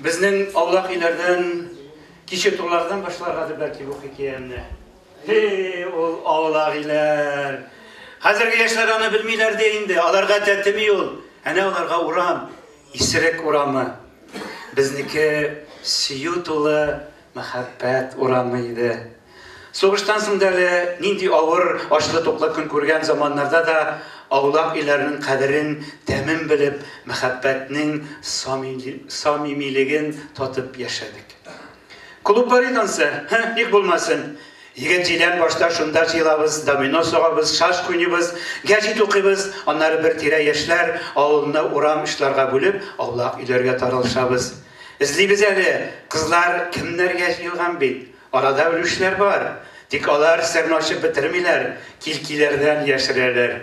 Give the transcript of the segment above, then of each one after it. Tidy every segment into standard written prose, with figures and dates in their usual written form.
Безнең аулак өйләрдән, киче турлардан башларгадыр бәлки бу хикәямне. Һи, ул аулак өйләр! Хәзерге яшьләр аны белмиләр дә инде, аларга тәтеми ул. Әнә аларга урам, исерек урамы. Безнеке сөю тулы мәхәббәт урамы иде. Сугыштан соң да әле нинди авыр, ачлы-туклы көн күргән заманнарда да аулак өйләрнең кадерен, тәмен белеп, мәхәббәтнең самимилеген татып яшәдек. Клуб бар иде ансы, һы, ник булмасын. Егет-җилән башта шунда җыелабыз, домино сугабыз, шашка уйныйбыз, гәҗит укыйбыз, аннары бер тирә яшьләр авылны урам очларга бүлеп, аулак өйләргә таралышабыз. Эзлибез әле, кызлар кемнәргә җыелган бит. Арада белүчеләр бар. Тик алар серне ачып бетермиләр, килкиләрдән яшерәләр.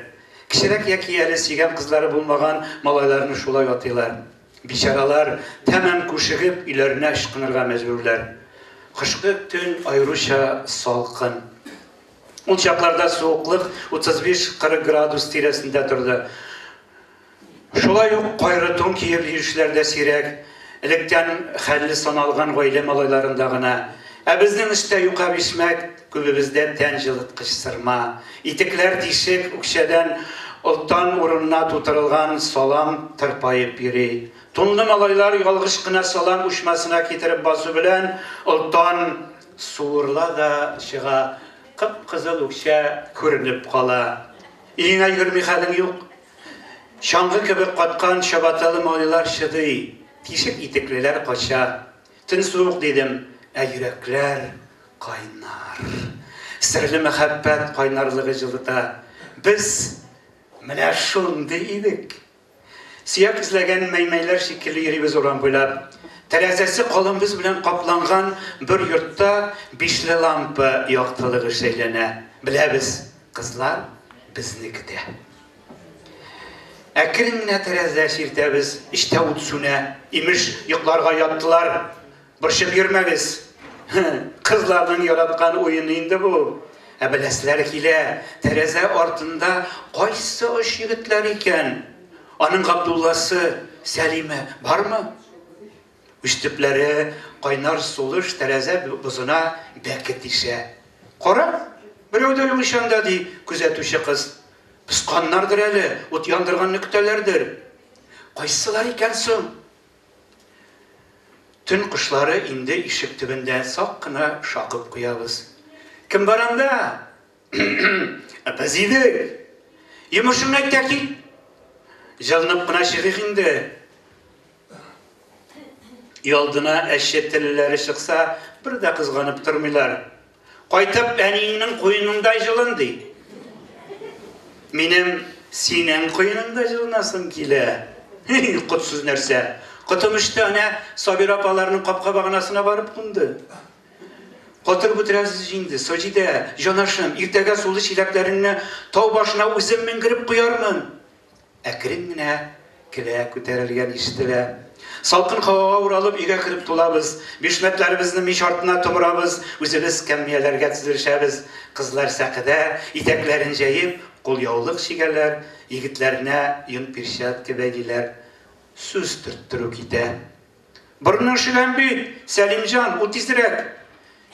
Кечерәк яки әле сөйгән кызлары булмаган малайларны шулай атыйлар. Бичаралар, тәмам күшегеп, өйләренә ычкынырга мәҗбүрләр. Кышкы төн аеруча салкын. Ул чакларда суыклык 35-40 градус тирәсендә торды. Шулай ук кайры тун киеп йөрүчеләр дә сирәк, электән хәлле саналган гаилә малайларында гына. Ә безнең өстә юка бишмәт, күбебездә тән җылыткыч сырма. Итекләр тишек, үкчәдән олтан урынына тутырылган салам тырпаеп йөри. Тунлы малайлар ялгыш кына салам учмасына китереп басу белән олтан суырыла да чыга, кып-кызыл үкчә күренеп кала. Өеңә йөгерми хәлең юк. Чаңгы кебек каткан чабаталы малайлар чыдый, тишек итеклеләр кача. Төн суык дидем, ә йөрәкләр кайнар. Серле мәхәббәт кайнарлыгы җылыта. Без менә шундый идек. Сөяк эзләгән мәймәйләр шикелле йөрибез урам буйлап. Тәрәзәсе калын боз белән капланган бер йортта бишле лампа яктылыгы шәйләнә. Беләбез, кызлар безне көтә. Әкрен генә тәрәзә чиртәбез, эчтә ут сүнә. Имеш, йокларга яттылар. Борчып йөрмәгез. Кызларның яраткан уены инде бу. Ә беләселәр килә, тәрәзә артында кайсы оч егетләр икән? Аның Габдулласы, Сәлиме бармы? Уч төпләре кайнар сулыш тәрәзә бозына бәке тишә. Кара, берәү дә юк ич анда, ди күзәтүче кыз. Посканнардыр әле, ут яндырганны көтәләрдер. Кайсылар икән соң? Төн кошлары инде ишек төбендә, сак кына шакып куябыз. Кем бар анда? Без идек. Йомышыңны әйт тә кит. Җылынып кына чыгыйк инде. Өйалдына әче теллеләре чыкса, бер дә кызганып тормыйлар. Кайтып әниеңнең куенында җылын, ди. Минем синең куеныңда җылынасым килә. Һи, котсыз нәрсә. Котым очты, әнә Сабира апаларның капка баганасына барып кунды. Котырып үтерәсез инде, Саҗидә, җанашым, иртәгә сулы чиләкләреңне тау башына үзем менгереп куярмын. Әкрен генә келә күтәрелгән ишетелә. Салкын һавага уралып өйгә кереп тулабыз. Бишмәтләребезне мич артына томырабыз, үзебез кәммияләргә тезелешәбез. Кызлар сәкедә, итәкләрен җәеп, кулъяулык чигәләр, егетләренә йон перчатка бәйлиләр. Сүз төрттерү китә. Борының өшегән бит, Сәлимҗан, ул тизрәк.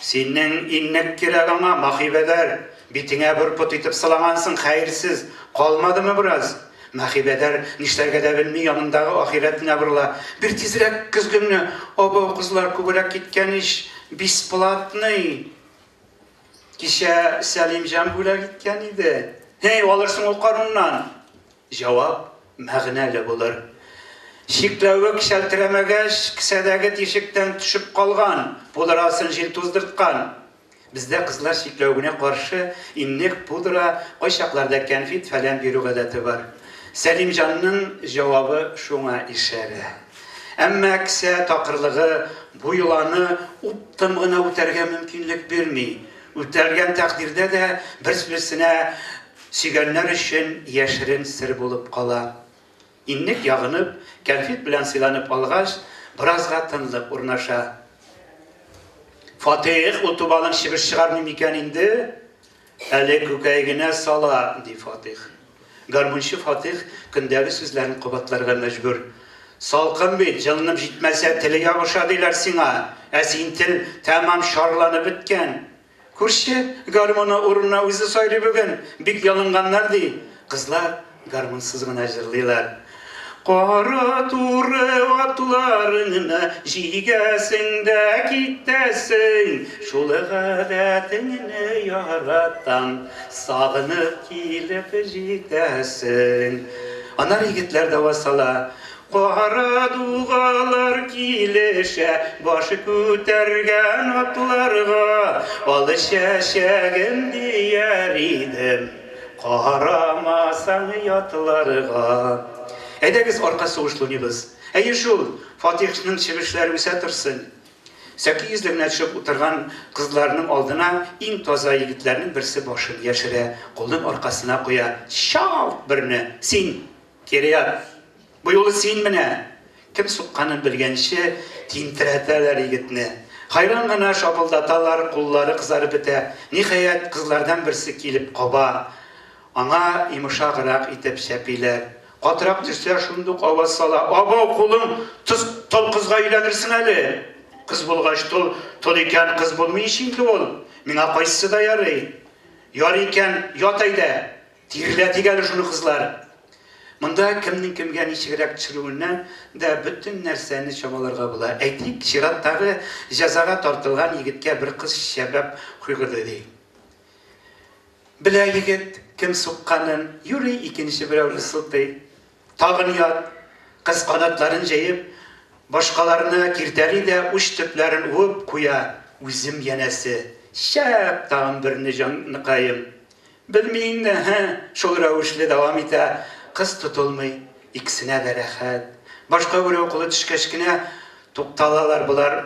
Синең иннек кирәк аңа, Махибәдәр. Битеңә бер пот итеп сылагансың, хәерсез. Калмадымы бераз? Махибәдәр нишләргә дә белми, янындагы ахирәтенә борыла. Бир тизрәк көзгеңне, абау, кызлар күбрәк киткән ич, бесплатный. Кичә Сәлимҗан бүләк иткән иде. Һей, алырсың ул карыннан. Җавап мәгънәле булыр. Чикләвек шәлтерәмәгәч, кесәдәге тишектән төшеп калган, пудрасын җил туздырткан. Бездә кызлар чикләвегенә каршы иннек, пудра, кайчакларда кәнфит-фәлән бирү гадәте бар. Сәлимҗанның җавабы шуңа ишарә. Әмма кесә такырлыгы бу йоланы уптым гына үтәргә мөмкинлек бирми. Үтәлгән тәкъдирдә дә бер-берсенә Сөйгәннәр өчен яшерен сер булып кала. Иннек ягынып, кәнфит белән сыйланып алгач, беразга тынлык урнаша. Фатыйх, ул тубалың чебеш чыгармый микән инде? Әле күкәй генә сала, ди Фатыйх. Гармунчы Фатыйх көндәге сүзләрен кабатларга мәҗбүр. Салкын бит, җылынып җитмәсә, теле ябыша, диләр сиңа. Ә син тел тәмам шарланып беткән. Күрче, гармоны урынына үзе сайрый бүген, бик ялынганнар, ди. Кызлар гармунсыз гына җырлыйлар. Кара туры атларыңны җигәсең дә китәсең, шул гадәтеңне яратам, сагынып килеп җитәсең. Аннары егетләр дә аваз сала. Кара дугалар килешә, баш күтәргән атларга, Ал чәчәгем дияр идем, карамасаң ятларга. Әйдәгез, арка сугышлы уйныйбыз. Әйе шул, Фатихның чебешләре үсә торсын. Сәке йөзлегенә төшеп утырган кызларның алдына иң таза егетләрнең берсе башын яшерә, кулын аркасына куя. Чалт берне! Син, кире ят! Бу юлы син менә! Кем сукканын белгәнче, тинтерәтәләр егетне. Хайран гына шапылдаталар, куллары кызарып бетә. Ниһаять, кызлардан берсе килеп каба. Аңа йомшаграк итеп чәпиләр. Катырак төшсә, шундук аваз сала, Абау, кулың тоз, тол кызга өйләнерсең әле! Кыз булгач, тол, тол икән, кыз булмый ич инде ул. Миңа кайсысы да ярый. Ярый икән, ят әйдә! Тирләтик әле шуны, кызлар! Монда кемнең кемгә ничегрәк төшерүеннән дә бөтен нәрсәне чамаларга була. Әйтик, чираттагы җәзага тартылган егеткә бер кыз чәбәп куйгырды, ди. Белә егет, кем сукканын, юри икенче берәүне сылтый. Тагын ят! Кыз канатларын җәеп, башкаларны киртәли дә уч төпләрен уып куя, үзем янәсе. Шәп тагын берне, җаныкаем! Белми инде, һе, шул рәвешле дәвам итә. Кыз тотылмый, икесенә дә рәхәт. Башка берәү кулы төшкәч кенә тукталалар болар.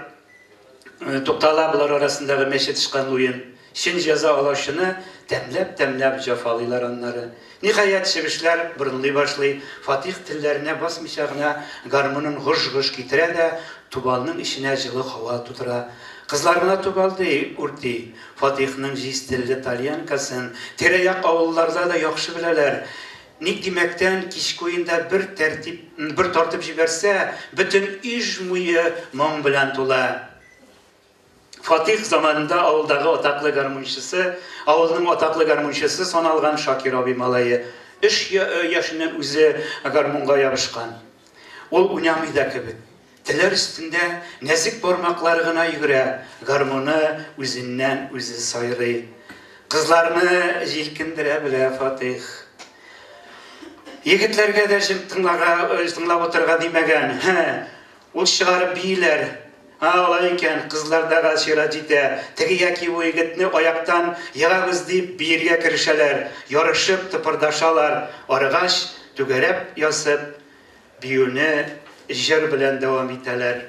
Туктала болар арасындагы мәче тычканлы уен. Чын җәза алучыны тәмләп-тәмләп җәфалыйлар аннары. Ниһаять, чебешләр борынлый башлый. Фатих телләренә басмыйча гына гармунын гыж-гыж китерә дә тубалның эченә җылы һава тутыра. Кызлар гына тубал ди, үрти. Фатихның җиз телле тальянкасын тирә-як авылларда да яхшы беләләр. Ник димәктән, кичке уенда бер тәртип, бер тартып җибәрсә, бөтен Иж муе моң белән тула. Фатих заманында авылдагы атаклы гармунчысы, авылның атаклы гармунчысы саналган Шакир абый малае өч яшеннән үзе гармунга ябышкан. Ул уйнамый да кебек. Телләр өстендә нәзек бармаклары гына йөгерә, гармуны үзеннән-үзе сайрый. Кызларны җилкендерә белә Фатыйх. Егетләргә дә җем тыңларга, тыңлап утырырга димәгән. Һе, ут чыгарып бииләр. Һа, алай икән, кызларда да чират җитә. Теге яки бу егетне аяктан егабыз дип биергә керешәләр. Ярышып тыпырдашалар. Арыгач, түгәрәп ясып, Биюне җыр белән дәвам итәләр.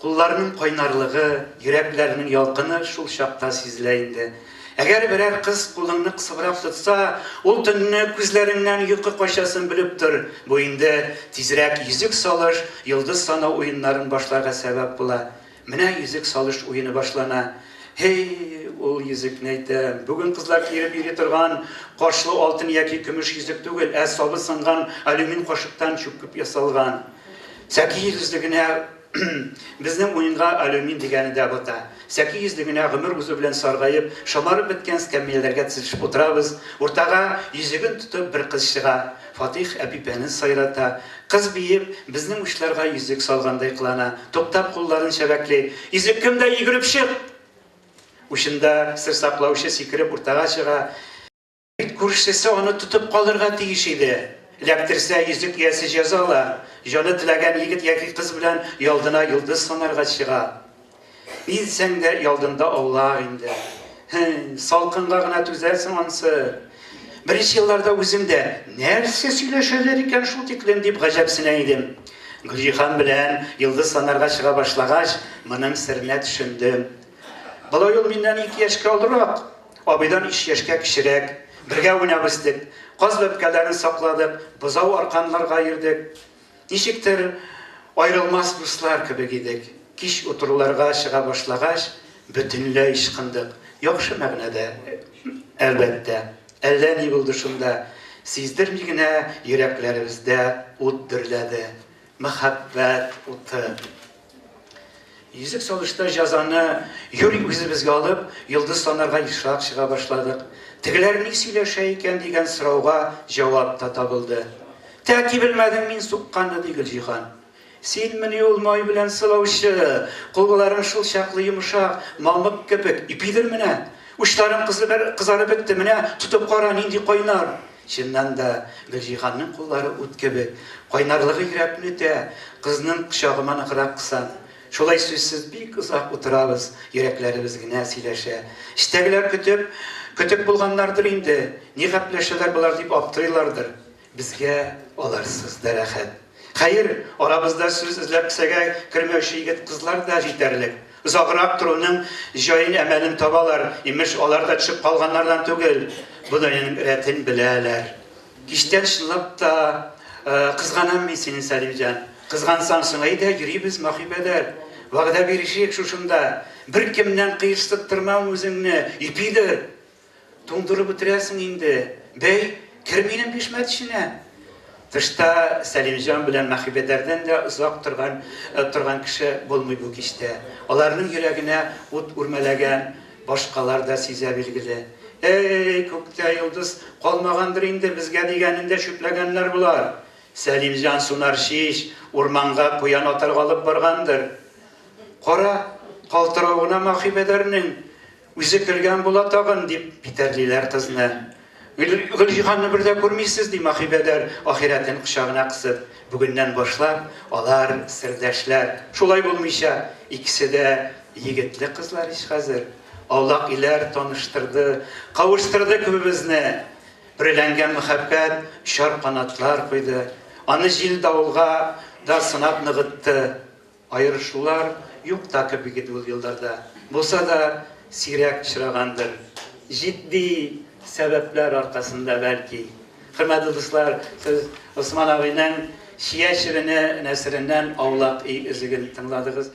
Кулларның кайнарлыгы, йөрәкләрнең ялкыны шул чакта сизелә инде. Әгәр берәр кыз кулыңны кысыбрак тотса, ул төнне күзләреңнән йокы качасын белеп тор. Бу инде тизрәк йөзек салыш, йолдыз санау уеннарын башларга сәбәп була. Менә йөзек салыш уены башлана. Һей, ул йөзекне әйтәм. Бүген кызлар киереп йөри торган кашлы алтын яки көмеш йөзек түгел, ә сабы сынган алюмин кашыктан чүкеп ясалган. Сәки йөзлегенә безнең уенга алюмин дигәне дә бата. Сәки йөзлегенә гомер узу белән саргаеп, шомарып беткән скәмьяләргә тезелешеп утырабыз. Уртага йөзеген тотып бер кыз чыга. Фатих Әпипәне сайрата. Кыз биеп, безнең учларга йөзек салгандай кылана. Туктап кулларын чәбәкли. Йөзек кемдә, йөгереп чык! Учында сер саклаучы сикереп уртага чыга. Бит күршесе аны тотып калырга тиеш иде. Эләктерсә, йөзек иясе җәза ала. Җаны теләгән егет яки кыз белән ялдына йолдыз санарга чыга. Ни дисәң дә, ялдында аулак инде. Һе, салкынга гына түзәрсең ансы. Беренче елларда үзем дә, нәрсә сөйләшәләр икән шул тиклем дип гаҗәпсенә идем. Гөлҗиһан белән йолдыз санарга чыга башлагач, моның серенә төшендем. Болай ул миннән 2 яшькә олырак, абыйдан 3 яшькә кечерәк. Бергә уйнап үстек. Каз бәбкәләрен сакладык, бозау арканларга йөрдек. Ничектер, аерылмас дуслар кебек идек. Кич утыруларга чыга башлагач, бөтенләй ычкындык. Яхшы мәгънәдә, әлбәттә. Әллә ни булды шунда. Сиздерми генә йөрәкләребездә ут дөрләде. Мәхәббәт уты. Йөзек салышта җәзаны юри үзебезгә алып, йолдыз санарга ешрак чыга башладык. Тегеләр ни сөйләшә икән дигән сорауга җавап та табылды. Тәки белмәдең мин сукканны, ди Гөлҗиһан. Синмени ул май белән сылаучы? Кулларың шул чаклы йомшак, мамык кебек, ипидер менә. Учларың кызарып бетте, менә тотып кара, нинди кайнар. Чыннан да, Гөлҗиһанның куллары ут кебек. Кайнарлыгы йөрәкне өтә, кызның кочагыма ныграк кысам. Шулай сүзсез бик озак утырабыз, йөрәкләребез генә сөйләшә. Эчтәгеләр көтеп, көтек булганнардыр инде, ни гәпләшәләр болар дип аптырыйлардыр. Безгә аларсыз да рәхәт. Хәер, арабызда сүз эзләп кесәгә кермәүче егет-кызлар да җитәрлек. Озаграк торуның җаен-әмәлен табалар, имеш, алар да төшеп калганнардан түгел, бу дөньяның рәтен беләләр. Кичтән чынлап та кызганам мин сине, Сәлимҗан. Кызгансаң соң, әйдә, йөрибез, Махибәдәр. Вәгъдә бирешик шушында. Беркемнән кыерсыттырмам үзеңне, ипидер. Туңдырып бетерәсең инде. Бәй, кер минем бишмәт эченә. Тышта Сәлимҗан белән Мәхибәдәрдән дә озак торган торган кеше булмый бу кичтә. Аларның йөрәгенә ут үрмәләгән, башкалар да сизә билгеле. Әй, күктә йолдыз калмагандыр инде безгә дигәнен дә чүпләгәннәр болар. Сәлимҗан сунарчы ич, урманга куян атарга алып баргандыр. Кара, калтыравына Махибәдәрнең. Үзе көлгән була тагын, дип битәрлиләр кызны. Гөлҗиһанны бер дә күрмисез, ди Махибәдәр, ахирәтен кочагына кысып. Бүгеннән башлап, алар сердәшләр. Шулай булмыйча, икесе дә егетле кызлар ич хәзер. Аулак өйләр таныштырды, кавыштырды күбебезне. Бөреләнгән мәхәббәт очар канатлар куйды. Аны җил-давылга да сынап ныгытты. Аерышулар юк та кебек иде ул елларда. Булса да, сирәк очрагандыр. Җитди сәбәпләр аркасында, бәлки. Хөрмәтле дуслар, сез Госман абыйның Чия чебене нәсереннән Аулак өй өзеген тыңладыгыз.